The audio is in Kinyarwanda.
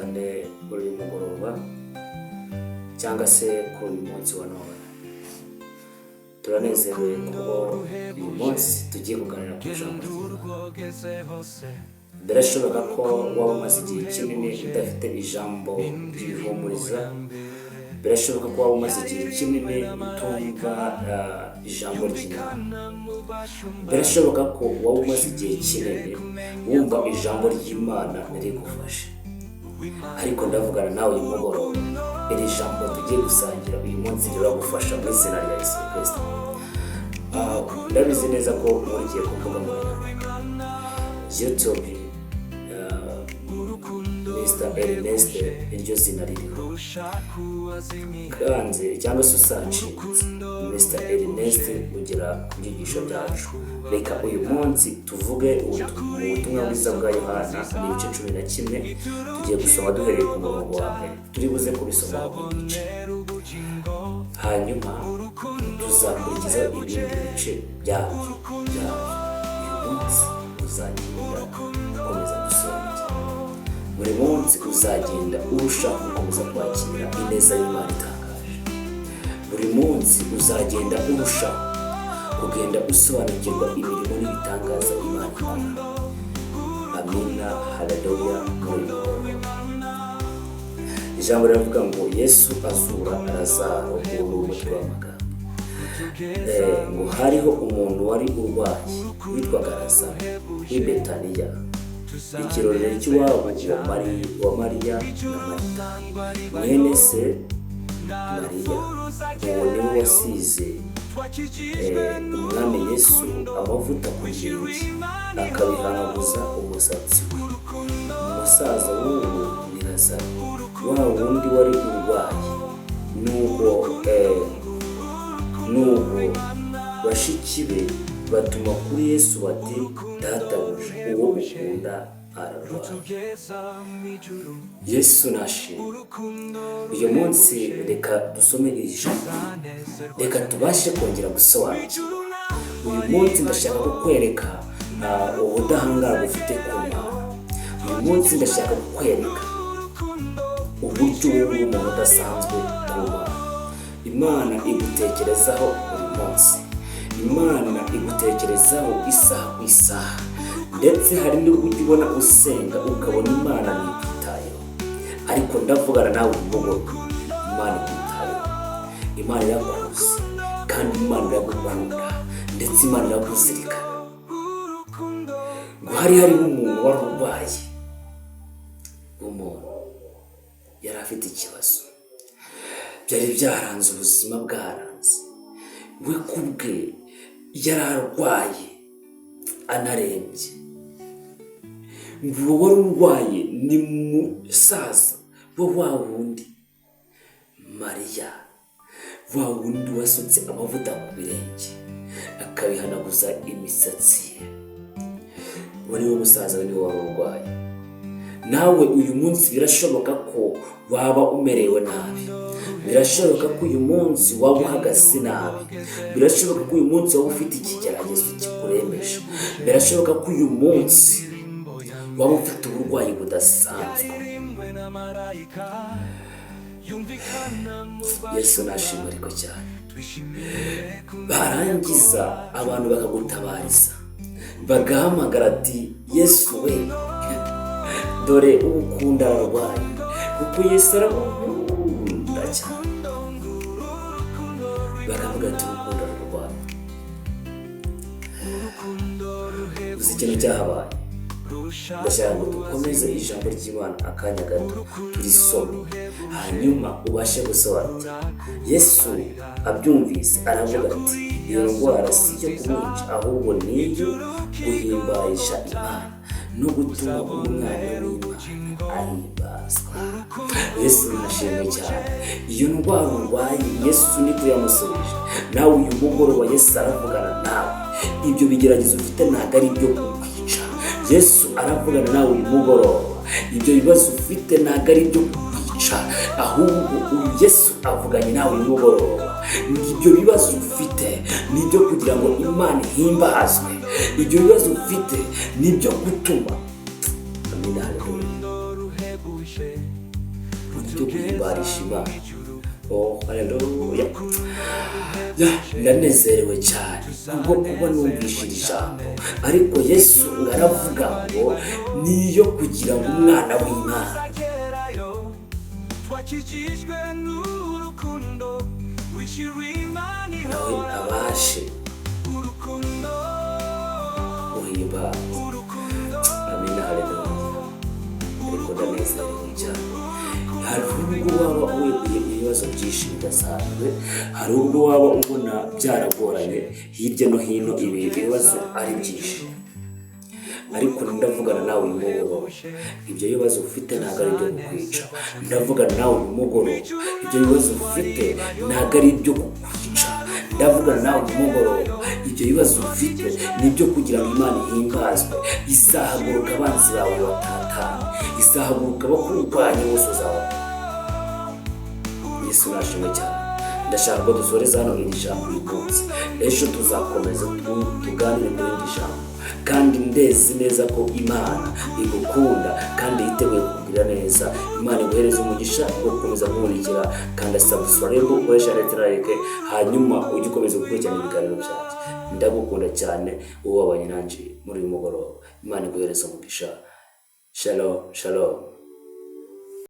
cyane kuri uyu mugoroba cyangwa se kuri uyu munsi wa none. Turanezerewe kuko uyu munsi tugiye kuganira ku ijambo ry'Imana. Birashoboka ko waba umaze igihe kinini udafite ijambo ry'ibihumuriza. Birashoboka ko waba umaze igihe kinini utumva ijambo ry'Imana. Birashoboka ko waba umaze igihe kinini wumva ijambo ry'Imana ntirigufashe, ariko ndavugana nawe uyu mugoroba. Iri jambo tugiye gusangira uyu munsi riragufasha mu izina rya Yesu Kirisito. Ndabizi neza ko murigiye ku mbuga nkoranyambaga, YouTube, Mr Ernest, iryo zina ririho. Kanze cyangwa se usearchinze Mr Ernest, ugera ku byigisho byacu. Reka uyu munsi tuvuge ubutumwa bwiza bwa Yohana, ni ibice 11. Tugiye gusoma duhereye ku murongo wa mbere. Turi buze kubisoma mu bice, hanyuma tuzakurikiza ibindi bice byabyo. Uyu munsi uzagenda ukomeza gusobanukirwa, buri munsi uzagenda urushaho gukomeza kwakira ineza y'Imana itangaje, buri munsi uzagenda urushaho kugenda usobanukirwa imirimo n'ibitangaza Imana ikora. Amina, haleluya. Muri uyu mugoroba ijambo riravuga ngo Yesu azura Lazaro. Uwo ni umutwe w'amagambo. Ngo hariho umuntu wari urwaye witwaga Lazaro w'i Betaniya, ikirorero cy'iwabo wa Mariya na Marita, mwene se Mariya. Uwo niwe wasize Umwami Yesu amavuta ku birenge, akabihanaguza umusatsi we. Umusaza w'ubu ni Lazaro, wa wundi wari urwaye. Nuko bashiki be batuma kuri Yesu bati: "Databuja, uwo ukunda ararwaye." Yesu nashimwe. Uyu munsi reka dusome iri jambo, reka tubashe kongera gusobanukirwa. Uyu munsi ndashaka kukwereka ubudahangarwa ufite ku Mana. Uyu munsi ndashaka kukwereka uburyo wowe uri umuntu udasanzwe ku Mana. Imana igutekerezaho buri munsi, Imana igutekerezaho isaha ku isaha, ndetse hari n'ubwo ujya ubona usenga ukabona Imana ntikwitayeho, ariko ndavugana nawe uyu mugoroba: Imana ikwitayeho, Imana irakuzi, kandi Imana iragukunda, ndetse Imana irakuzirikana. Ngo hari hariho umuntu wari urwaye, umuntu yari afite ikibazo, byari byaranze ubuzima bwaranze we ku bwe, yari arwaye anarembye. Ngo uwo wari urwaye ni musaza we wa wundi Mariya, wa wundi wasutse amavuta ku birenge akabihanaguza imisatsi ye. Uwo niwe musaza we, niwe wari urwaye. Nawe uyu munsi birashoboka ko waba umerewe nabi, birashoboka ko uyu munsi waba uhagaze nabi, birashoboka ko uyu munsi waba ufite ikigeragezo kikurembeje, birashoboka ko uyu munsi waba ufite uburwayi budasanzwe. Yesu nashimwe ariko cyane. Barangiza abantu bakagutabariza, bagahamagara ati: "Yesu we, dore uwo ukunda ararwaye," kuko Yesu aramukunda cyane. Bakavuga ati: "Ukunda ararwaye." Gusa ikintu cyahabaye, ndashaka ngo dukomeze ijambo ry'Imana akanya gato, turisome, hanyuma ubashe gusobanukirwa. Yesu abyumvise aravuga ati: "Iyo ndwara si iyo kumwica, ahubwo ni iyo guhimbarisha Imana no gutuma Umwana w'Imana ahimbazwa." Yesu nashimwe cyane. Iyo ndwara urwaye, Yesu niko yamusubije. Nawe uyu mugoroba Yesu aravugana nawe. Ibyo bigeragezo ufite ntabwo ari ibyo kukwica. Yesu aravugana nawe uyu mugoroba. Ibyo bibazo ufite ntabwo ari ibyo kukwica, ahubwo uyu Yesu avuganye nawe uyu mugoroba. Ibyo bibazo ufite ni ibyo kugira ngo Imana ihimbazwe. Ibyo bibazo ufite ni ibyo gutuma, amina, haleluya. Imana. Oh, haleluya! Ya, ndanezerewe cyane kubwo kuba numvishe iri jambo. Ariko Yesu aravuga ngo niyo kugira ngo umwana w'Imana Twakijijwe n'urukundo wishyura Imana nawe ihoraho. Abashe Urukundo. guhimbaza. Urukundo. Amina, haleluya! Ariko ndanezerewe cyane. Hari ubwo waba weguye ibibazo byinshi bidasanzwe, hari ubwo waba ubona byaragoranye hirya no hino, ibi bibazo ari byinshi, ariko ndavugana nawe uyu mugoroba, ibyo bibazo ufite ntabwo ari ibyo kukwica. Ndavugana nawe uyu mugoroba, ibyo bibazo ufite ntabwo ari ibyo kukwica. Ndavugana nawe uyu mugoroba, ibyo bibazo ufite ni ibyo kugira ngo Imana ihimbazwe. Izahaguruka abanzi bawe batatane, izahaguruka bakurwanya bose uzaba. Yesu nashimwe cyane. Ndashaka ko dusoreza hano iri jambo uyu munsi. Ejo tuzakomeza tuganire kuri iri jambo, kandi ndezi neza ko Imana igukunda kandi yiteguye kukugirira neza. Imana iguhereza umugisha wo gukomeza kumurikira. Kanda subscribe, ukoresha ndetse na like, hanyuma ujye ukomeza gukurikirana ibiganiro byanjye. Ndagukunda cyane wowe wabanye nanjye muri uyu mugoroba. Imana iguhereza umugisha. Shalom, shalom.